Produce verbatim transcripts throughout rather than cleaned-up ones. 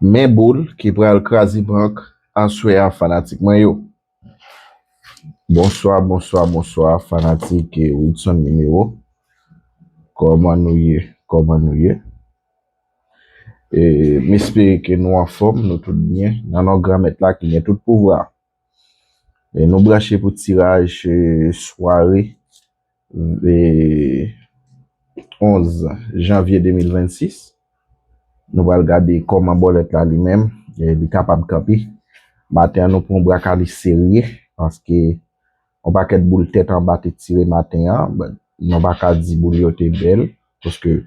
Men boul ki pral kraze bank aswè a, fanatik mwen yo. Bonswa, bonswa, bonswa, fanatik, eh, Wilson Nimewo. Kòman nou ye? Kòman nou ye? Eh, m espere ke nou anfòm, nou tout byen, nan non Granmèt la ki gen tout pouvwa. E nou branche pou tiraj, eh, sware, eh, onz janvye de mil vennsis. Nou pral gade kòman bòlèt la li menm, eh, li kapab kanpe. Maten an, nou pran yon brakali serye, paske yon pakèt boul tèt anba te tire maten an. Bon, nou pa ka di boul yo te bèl, paske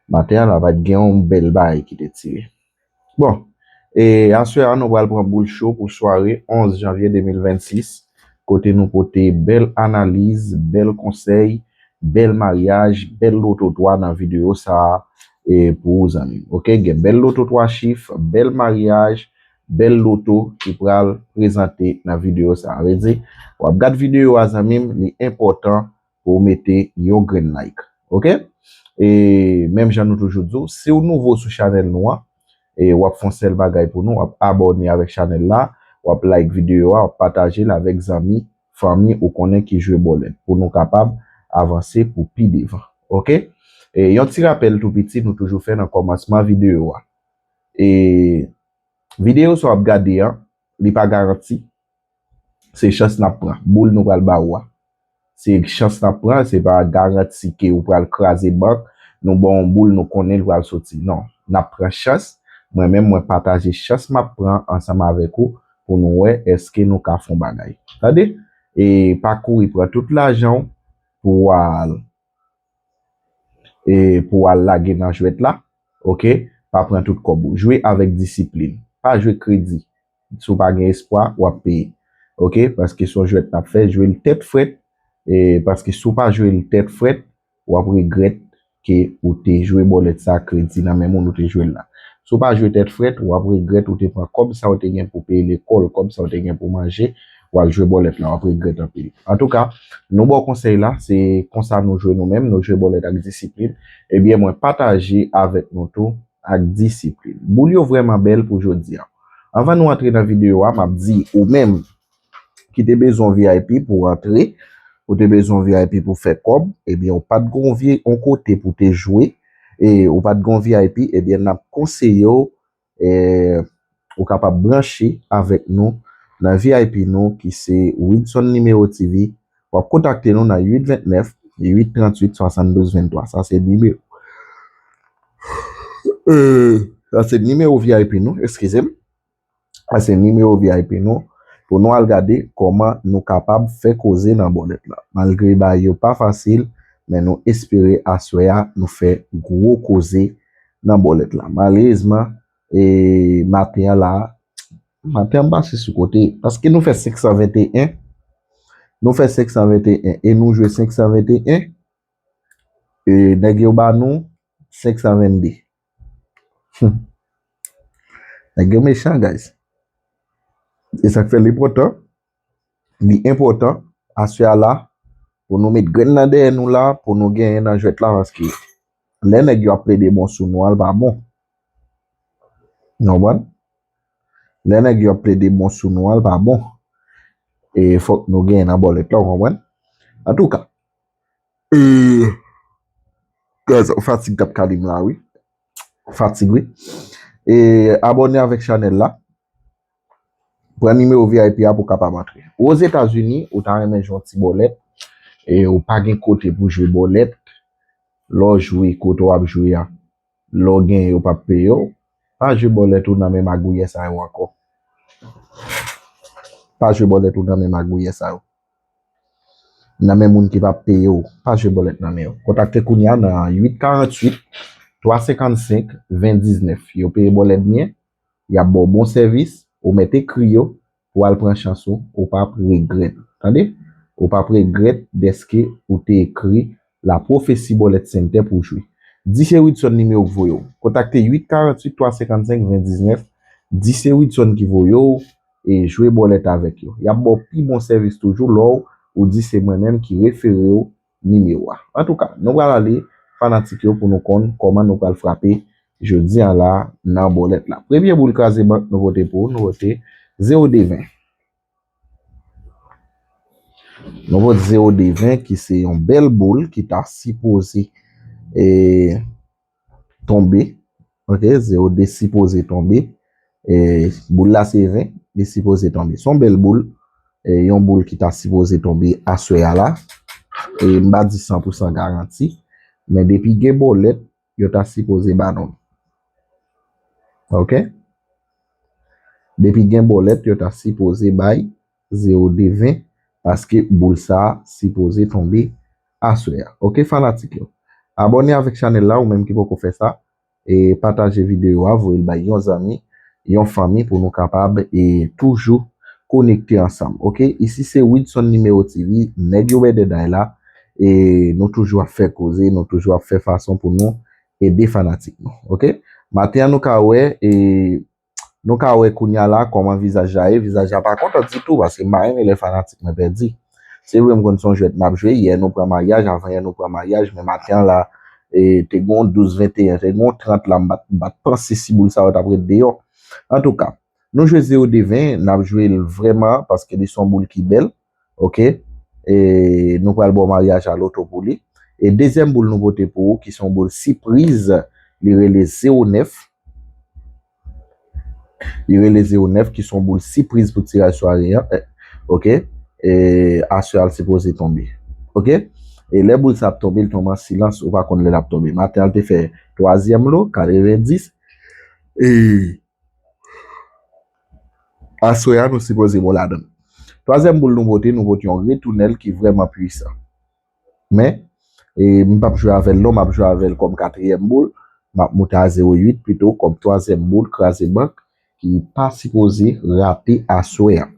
maten an, la pa t gen yon bèl bagay ki te tire. Bon, e aswè a, nou pral pran boul cho pou sware onz janvye de mil vennsis, kote nou pote bèl analiz, bèl konsèy, bèl maryaj, bèl loto twa nan videyo sa a, e pou ou, zanmi m. Oke, gen bèl loto twa chif, bèl maryaj, bèl loto ki pral prezante nan videyo sa a. Vle di, w ap gad videyo a, zanmi m, li enpòtan pou w mete yon grenn like. Oke? E menm jan nou toujou di w, si w nouvo sou chanèl nou an, e w ap fè yon sèl bagay pou nou, w ap abòne avèk chanèl la, w ap like videyo a, w ap pataje l avèk zanmi, fanmi ou konnen ki jwe bòlèt, pou nou kapab avanse pou pi devan. Oke? E yon ti rapèl tou piti nou toujou fè nan kòmansman videyo a. E videyo sa w ap gade an, li pa garanti. Se chans n ap pran. Boul nou pral ba ou a, se chans n ap pran, se pa garanti ke ou pral kraze bank, nou ba w yon boul, nou konnen l pral soti. Non, n ap pran chans. Mwen menm, mwen pataje chans m ap pran ansanm avèk ou pou nou wè èske nou ka fè yon bagay. Tande? E pa kouri pran tout lajan w pou w al, e pou w al lage nan jwèt la. Oke? Pa pran tout kòb ou. Jwe avèk disiplin. Pa jwe kredi. Si w pa gen espwa, w ap peye. Oke? Paske se yon jwèt n ap fè, jwe l tèt frèt. E paske si w pa jwe l tèt frèt, w ap regrèt ke ou te jwe bòlèt sa kredi nan men moun ou te jwe l la. Si w pa jwe tèt frèt, w ap regrèt ou te pran kòb sa w te gen pou peye lekòl, kòb sa w te gen pou manje, w al jwe bòlèt la, w ap regrèt anpil. Antouka, nou ba w konsèy la, se konsa nou jwe nou menm, nou jwe bòlèt ak disiplin. Ebyen, mwen pataje avèk nou tou ak disiplin. Boul yo vrèman bèl pou jodi a. Anvan nou antre nan videyo a, m ap di ou menm ki te bezwen V I P pou antre, ou te bezwen V I P pou fè kòb, ebyen, ou pa t gon vye, yon kote pou te jwe, e ou pa t gon V I P, ebyen, n ap konseye w, e, ou kapab branche avèk nou nan V I P nou ki se Wilson Nimewo T V. W ap kontakte nou nan uit vennèf, uit tranntuit, swasanndouz venntwa. Sa se nimewo, e, sa se nimewo V I P nou, eskize m. Sa se nimewo V I P nou, pou nou al gade kòman nou kapab fè koze nan bòlèt la. Malgre bagay yo pa fasil, men nou espere aswè a nou fè gwo koze nan bòlèt la. Malerezman, e maten an la, maten an m pase sou kote, paske nou fè senk san venteyen, nou fè senk san venteyen e nou jwe senk san venteyen, e nèg yo ba nou senk san vennde. Hmm. Nèg yo mechan, guys. E sa k fè li enpòtan, li enpòtan, aswè a la, pou nou met grenn nan dèyè nou la, pou nou genyen nan jwèt la, paske lè nèg yo ap plede bon sou nou an, l pa bon. Nou konprann? Lè nèg yo ap plede bon sou nou an, l pa bon. E fòk nou genyen nan bòlèt la, w konprann? Antouka, e, guys, fatig t ap kale m la, wi. Fatig, wi. E abòne avèk chanèl la. Pran nimewo V I P a pou w kapab antre. Ou Ozetazini, ou ta renmen jwe yon ti bòlèt, e ou pa gen kote pou jwe bòlèt, lè w jwe kote w ap jwe a, lè w genyen yo p ap peye w, pa jwe bòlèt ou nan men magouyè sa yo ankò. Pa jwe bòlèt ou nan men magouyè sa yo. Nan men moun ki p ap peye w, pa jwe bòlèt nan men yo. Kontakte kounye a nan uit karanntuit, twa senkannsenk, ven diznèf. Yo peye bòlèt byen, y ap ba w bon sèvis, ou mèt ekri yo, pou w al pran chans ou, ou p ap regrèt. Tande? Ou p ap regrèt dèske ou te ekri La Prophetie Bòlèt Center pou w jwe. Di se Wilson nimewo k voye w. Kontakte uit karanntuit, twa senkannsenk, ven diznèf. Di se Wilson ki voye w, e jwe bòlèt avèk yo. Y ap ba w pi bon sèvis toujou lè w, ou di se mwen menm ki refere w nimewo a. Antouka, nou pral ale, fanatik yo, pou nou konn kòman nou pral frape jodi a la nan bòlèt la. Premye boul kraze bank nou pote pou ou, nou pote zewo de ven. Nou pote zewo de ven ki se yon bèl boul ki ta sipoze e, tonbe. Ok, zewo de sipoze tonbe. E, boul la se ven, li sipoze tonbe. Se yon bèl boul, e, yon boul ki ta sipoze tonbe aswè a la. E, m pa di san pou san garanti, men depi gen bòlèt, yo ta sipoze ba nou. Ok? Depi gen bòlèt, yo ta sipoze bay zewo de ven, paske boul sa a sipoze tonbe aswè a. Ok, fanatik yo? Abòne avèk chanèl la, ou menm ki poko fè sa, e pataje videyo a, voye l bay yon zanmi, yon fanmi pou nou kapab e toujou konekte ansanm. Ok, isi se Widson Nimewo T V, nèg yo bèdèday la, e nou toujou ap fè koze, nou toujou ap fè fason pou nou ede fanatik nou. Ok, maten an nou ka wè, e nou ka wè kounye a la kòman vizaj la ye. Vizaj la pa kontan ditou, paske m pa renmen lè fanatik mwen pèdi. Se vre, m konn se yon jwèt n ap jwe. Yè nou pran maryaj, avan yè nou pran maryaj, men maten an la, e, te gen yon douz venteyen, te gen yon trant la, m pa t, m pa t panse si boul sa yo t ap ret deyò. Antouka, nou jwe zewo de ven, n ap jwe l vrèman paske li se yon boul ki bèl. Ok? E nou pral ba w maryaj a loto pou li. E dezyèm boul nou pote pou ou, ki se yon boul sipriz, li rele zewo nèf. Li rele zewo nèf, ki se yon boul sipriz pou tiraj sware an. Eh, ok? E aswè a l sipoze tonbe. Ok? E lè boul sa ap tonbe, l tonbe an silans, ou pa konn lè l ap tonbe. Maten an, l te fè twazyèm lo, katrevenndis. E aswè a, nou sipoze bon ladan l. Twazyèm boul nou pote, nou pote yon retounèl ki vrèman pwisan. Men, e, m p ap jwe avè l non, m ap jwe avè l kòm katriyèm boul. M ap moute a zewo uit pito kòm twazyèm boul kraze bank ki pa sipoze rate aswè a.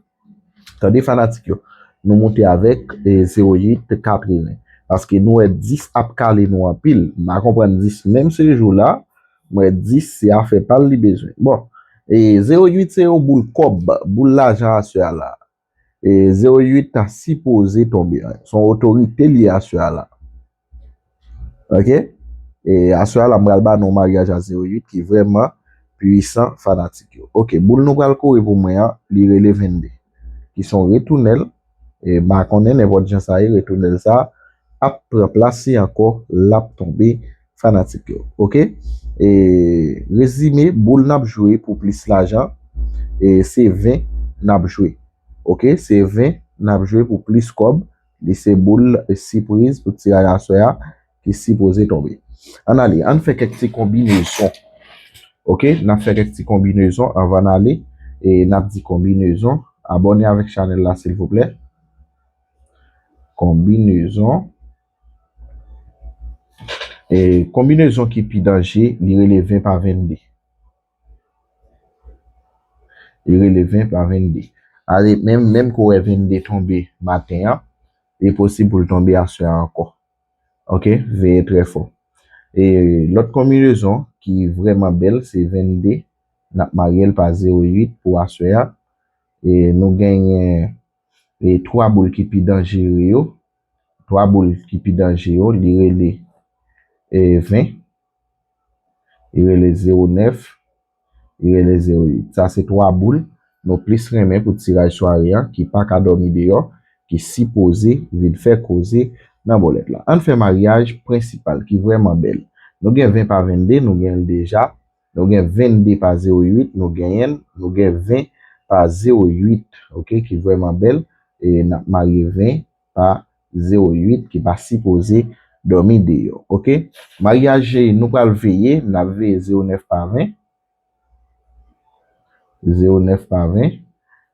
Tande fanatik yo, nou moute avèk, e, zewo uit katreven. Paske nou wè dis ap kale nou anpil. M pa konprann dis menm se jou la, m wè dis se afè pa l li bezwen. Bon, e, zewo uit se yon boul kòb, boul lajan aswè a la. E zewo uit ta sipoze tonbe. Se yon otorite li ye aswè a la. Ok? E aswè a la, m pral ba nou maryaj a zewo uit ki vrèman pwisan fanatik yo. Ok, boul nou pral kore pou mwen an, li rele vennde. Ki se yon retounèl. E m pa konnen nenpòt jan sa ye, retounèl sa ap pran plas li ankò, l ap tonbe fanatik yo. Ok? E rezime, boul n ap jwe pou plis lajan, e se ven n ap jwe. Ok, se ven n ap jwe pou plis kòb. Li se boul sipriz pou tiraj aswè a ki sipoze tonbe. Ann ale, ann fè kèk ti konbinezon. Ok, n ap fè kèk ti konbinezon anvan n ale. E n ap di konbinezon. Abòne avèk chanèl la, silvouplè. Konbinezon. E konbinezon ki pi danje, li rele ven pa vennde. Li rele ven pa vennde. Ale, menm, menm ke w wè vennde tonbe maten an, li posib pou l tonbe aswè a ankò. Ok, veye trè fò. E lòt konbinezon ki vrèman bèl, se vennde, n ap marye l pa zewo uit pou aswè a. E nou genyen, e twa boul ki pi danjere yo. Twa boul ki pi danje yo, li rele, e ven, li rele zewo nèf, li rele zewo uit. Sa se twa boul nou plis renmen pou tiraj sware an, ki pa ka dòmi deyò, ki sipoze vin fè koze nan bòlèt la. Ann fè maryaj prensipal ki vrèman bèl. Nou gen ven pa vennde, nou gen l deja. Nou gen vennde pa zewo uit, nou genyen l. Nou gen ven pa zewo uit, ok, ki vrèman bèl. E n ap marye ven pa zewo uit ki pa sipoze dòmi deyò, ok? Maryaj, e, nou pral veye, n ap veye zewo nèf pa ven. Zewo nèf pa ven.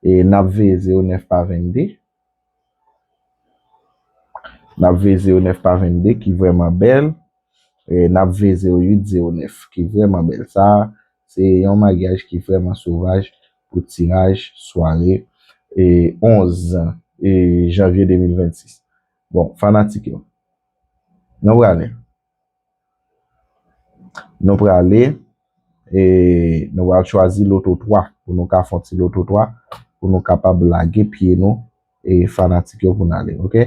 E n ap veye zewo nèf pa vennde. N ap veye zewo nèf pa vennde ki vrèman bèl. E n ap veye zewo uit zewo nèf ki vrèman bèl. Sa a, se yon maryaj ki vrèman sovaj pou tiraj sware, e, onz, e, janvye de mil vennsis. Bon, fanatik yo, nou prale. Nou prale, e, nou pral chwazi loto twa pou nou ka fè yon ti loto twa pou nou kapab lage pye nou, e, fanatik yo, pou n ale, ok?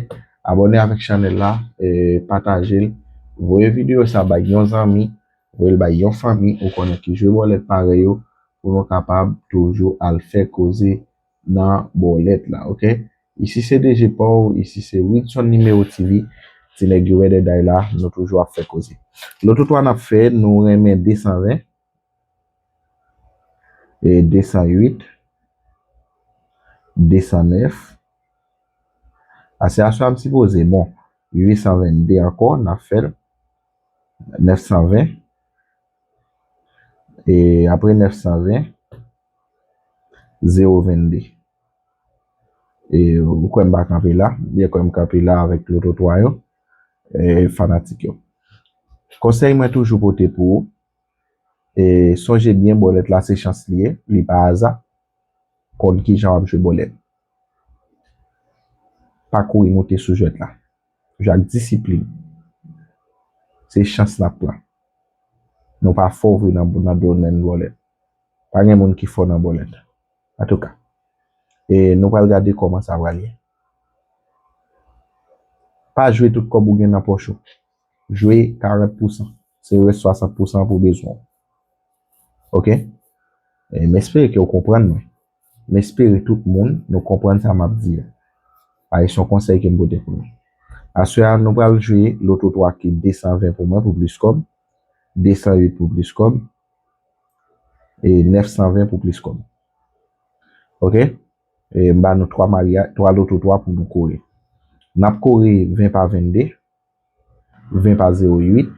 Abòne avèk chanèl la, e, pataje l, voye videyo sa bay yon zanmi, voye l bay yon fanmi ou konnen ki jwe bòlèt parèy ou, pou nou kapab toujou al fè koze nan bòlèt la, oke? Isi se D J pa w, isi se Wilson Nimewo T V, ti nèg yo wè dèday la, nou toujou ap fè koze. Loto twa n ap fè, nou renmen de san ven, e de san uit, de san nèf. Ase aswè a m sipoze, bon, uit san vennde ankò, n ap fè l, nèf san ven, e apre nèf san ven, zewo vennde. E ou kwè m pa kanpe la, byen kwè m kanpe la avèk loto twa yo, e fanatik yo. Konsèy mwen toujou pote pou ou, e sonje byen bòlèt la se chans li ye, li pa aza, konn kijan w ap jwe bòlèt. Pa kouri moute sou jwèt la. Jwe ak disiplin. Se chans n ap pran. Nou pa fò vre nan, nan domèn bòlèt. Pa gen moun ki fò nan bòlèt. Antouka, e nou pral gade kòman sa pral ye. Pa jwe tout kòb ou gen nan pòch ou. Jwe karant pousan. Se rès swasant pousan pou bezwen w. Oke? E m espere ke w konprann mwen. M espere tout moun nou konprann sa m ap di a. A, e se yon konsèy ke m pote pou nou. Aswè a, nou pral jwe loto twa ki de san ven pou mwen pou plis kòb, de san uit pou plis kòb, e nèf san ven pou plis kòb. Oke? E m ba nou twa marya-, twa loto twa pou nou kore. N ap kore ven pa vennde, ven pa zewo uit,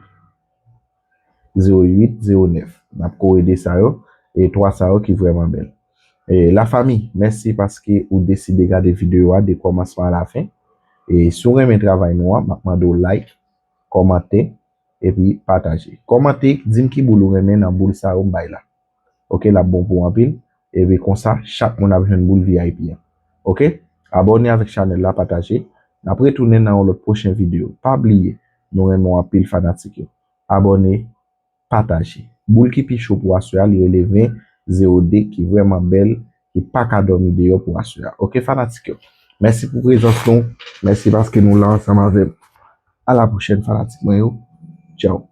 zewo uit, zewo nèf. N ap kore de sa yo, e twa sa yo ki vrèman bèl. E lafanmi, mèsi paske ou deside gade videyo a de kòmansman a lafen. E si w renmen travay nou an, m ap mande w like, kòmante, epi pataje. Kòmante, di m ki boul ou renmen nan boul sa yo m bay la. Oke, l ap bon pou w anpil. Epi konsa, chak moun ap jwenn boul V I P an. Oke? Abòne avèk chanèl la, pataje. N ap retounen nan yon lòt pwochen videyo. Pa bliye, nou renmen w anpil fanatik yo. Abòne, pataje. Boul ki pi cho pou aswè a, li rele ven zewo de, ki vrèman bèl, ki pa ka dòmi deyò pou aswè a. Oke, fanatik yo? Mèsi pou prezans nou. Mèsi paske nou la ansanm avè m. A la pwochèn, fanatik mwen yo. Tchaw.